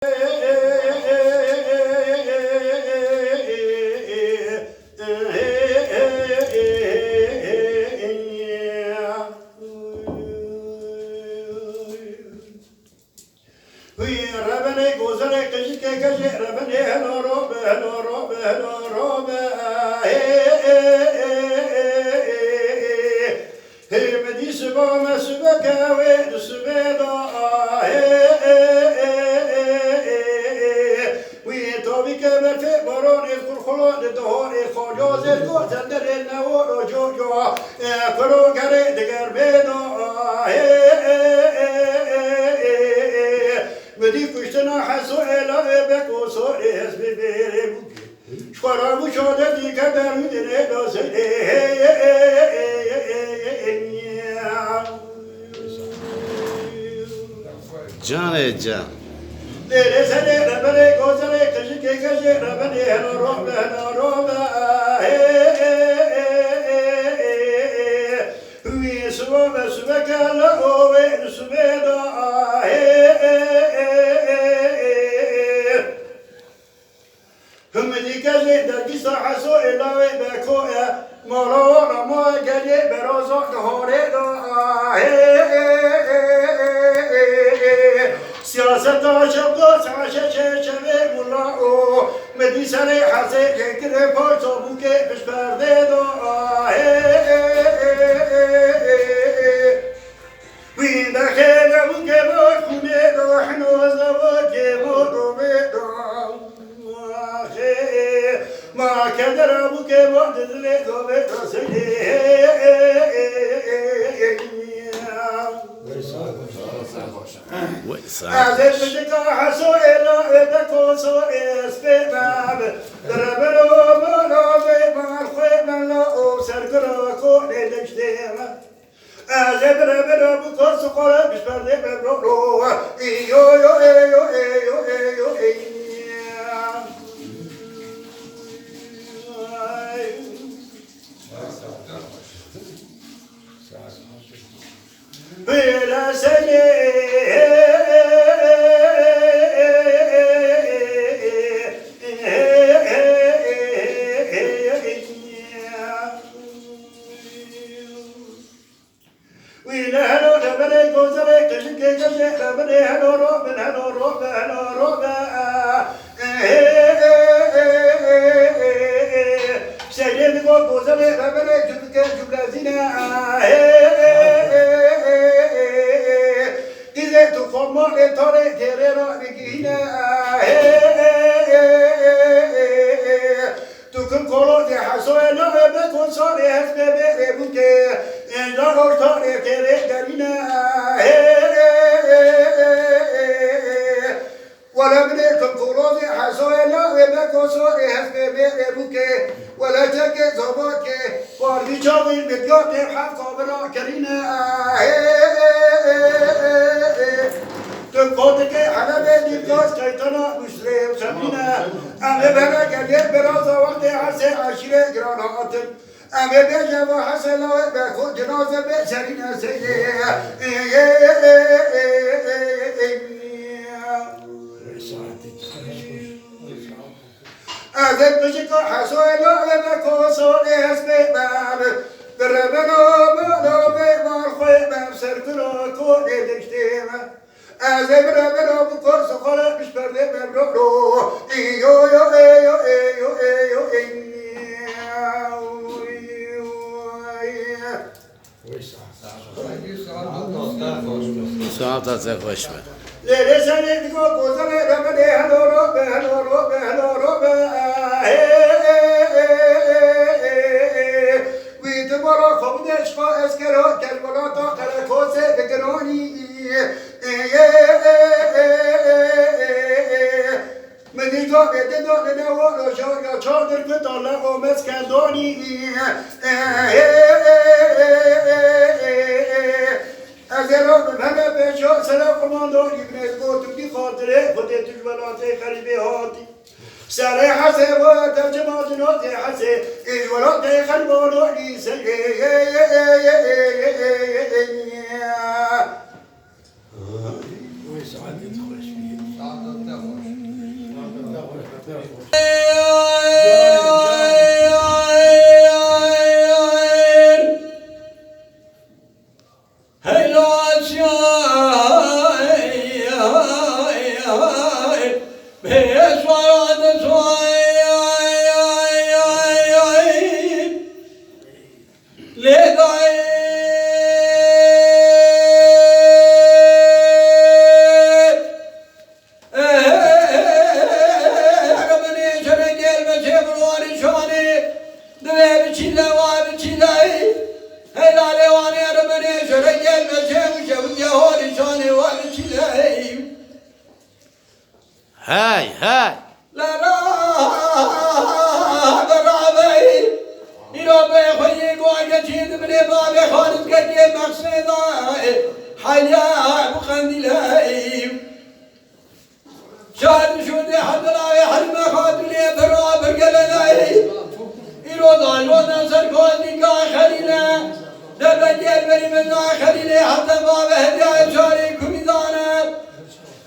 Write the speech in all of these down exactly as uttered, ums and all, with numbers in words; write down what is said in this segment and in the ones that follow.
Wî rebenê gozerê qijikê gejê rebenê helo robe, helo robe, helo robe. Hê, hê, hê, hê, hê, hê. Hê, mi dî siba me sibeke wê di sibê de. Hê, hê, hê, hê, hê, hê. Wî tavîke berfê baranê xulxula di diharê xaliya zêrgo tenderê newo rojo jo. Ê, kuro gerê diger bêda. Hê, hê, hê, hê, hê, hê. Mi dî kuştina Heso ê la ê beko sorê hespê bêrê bûkê. Ji xwe rabû şade dîke derû dinê da seydê. Hê, hê, hê, hê, hê, hê, hê, hê. Canê can. Lêrê serê rebenê gozerê qijikê gejê rebenê helo robe, helo robe. Hê, hê, hê, hê, hê, hê. Wî siba me sibeke le ovê di sibê de. Hê, hê, hê, hê, hê. Him dîke jê dergîsa Heso ê lawê beko e. Mala wana ma gelê beraza diharê da. Hê, hê, hê, hê, hê, hê. Siyaseta şevqa saşe çerçevê mula o. Mi dî serê Hesê jê kirê paysa bûkê pişt perdê da. Hê, hê, hê, hê, hê, hê. Wî dexê de bûkê bo xûnê do hino zevakê bo do bê do. Axê ma kedera bûkê bo dizilê do bê do seyê. Wey sağ ol. Wey sağ ol. Ez ê pişika Heso ê la ê beko so ê spê me bi. Direbero bo la bê mal xwê me la o sergiro ko lê deştê me. Ez ê bire bire bu kos xwe re bişberdê be ro ro. Î yo yo ê yo ê yo ê yo ê. Bile seni. Wî li helo deverê gozerê qijikê gejê deverê helo robin helo robe helo robe. Seyrê digo gozerê deverê cudike cudezîne. Dizê tu xormalê tarê têrê ra bigihîne. Tu kin kolotê Hesoyê navê be konsarê hespê bê rê bûkê. Ênda rojtarê têrê derîne. Wele binê kin kolotê Hesoyê navê be konsarê hespê bê rê bûkê. Wele çekê zobakê. Parvî çavî midyatê hevka bira kerîne. Tu kotikê Helebê dîrkas keytana Nusrê û Semîne. Em ê bere geliyê biraza wextê Hesê eşîrê giran hatin. Em ê bêje va Hesê lawê be xwe cinaze bê serîne seydê. Ez ê pişika Hesoyê lawê be kosorê hespê be. Bi rebeno beno bê mal xwê be ser kuro konê diştê me. Ez ê bire bira bu kor soxara biş perdê be bro ro. Ê yo yo ê yo ê yo ê yo ê. Saeta te xweş be. Lê lê serê digo gozerê rebedê helo ro be helo ro be helo ro be. Ê, ê, ê, ê, ê, ê, ê. Wî di bala xwe bide çiqa eskero kel welata Qerekosê bi giranî. Min dî gavê di dane ne wano jariya çadir ku dale o mezkendonî. Ez ê rabim heme pêşa sere qumandonî binêz gotim dî xatirê Xwedê tu ji welatê xerîbê hatî. Serê Hesê we te cima dinozê Hesê ê ji welatê xerîbononî seyê. Wê saetê xweş bî. Ermenê şerekê elmeşê Mirwarî şanê, divê biçîle wa biçîle. Helalê wanê ermenê şerekê elmeşê û şevin ya horî şanê wa biçîle. Hey, hey! La la, beraber. Îro bê xwe yê goa geçî di binê bavê xarizgekê mexsêda. Heyla bu qendîle. Şahin şûdê Hemdulahê Helîme Xatûnê bira birgelenayê. Îro dalwana ser kozîka Xelîle. Derbekê elberî min na Xelîlê heta bavê hediyayê çarê kumî dane.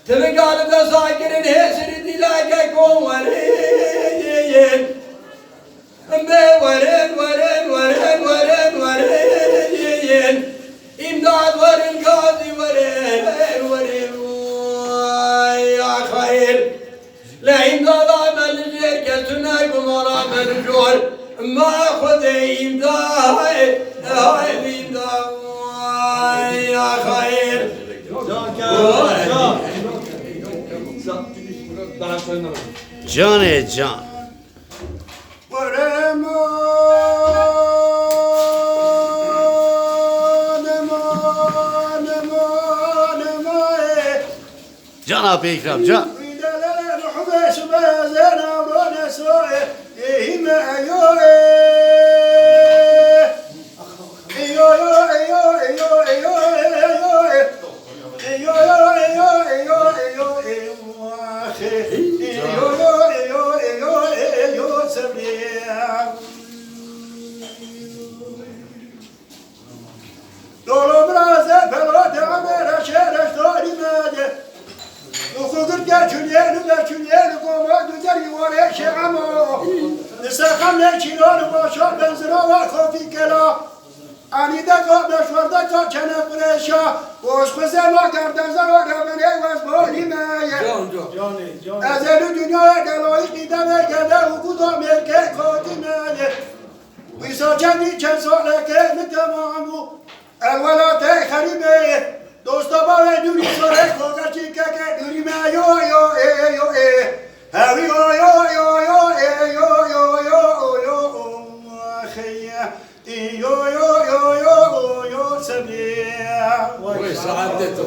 Ti min gale desa kirin hêsirî dîleke kon werê. Em bê werin, werin, werin, werin, werin. Îmdad werin, gazî werin, werin. Ay, ya xeyr. Le îmdada me li jêr kes tu nayê gumara me li jor. Ma Xwedê îmdad, ay, îmdad. Ay, ya xeyr. Can, can, can. Canê can. Cana pêkram can. Dolo biraze pelo de amere şere şori mede. Nuku gir geçün yeri geçün yeri goma düzeri vore şe amo. Nise kamle çilonu boşa benzira va kofi kela. Ani de ka meşwarda ka çene kureşa. Boş kuzema gardaza va rebene vaz boli meye. Can, can. Ezeli dünyaya deloyi qideme gele uku da merke koti meye. Wisa çendî çend saleke min temam bû. El welatê xerîbê, dosta bavê dûrî sore, kogaçî keke dûrî me yo yo ê yo ê. Hewî yo yo yo yo ê yo yo yo yo yo xeye. Ê yo yo yo yo yo sebê. Wê saetê tu.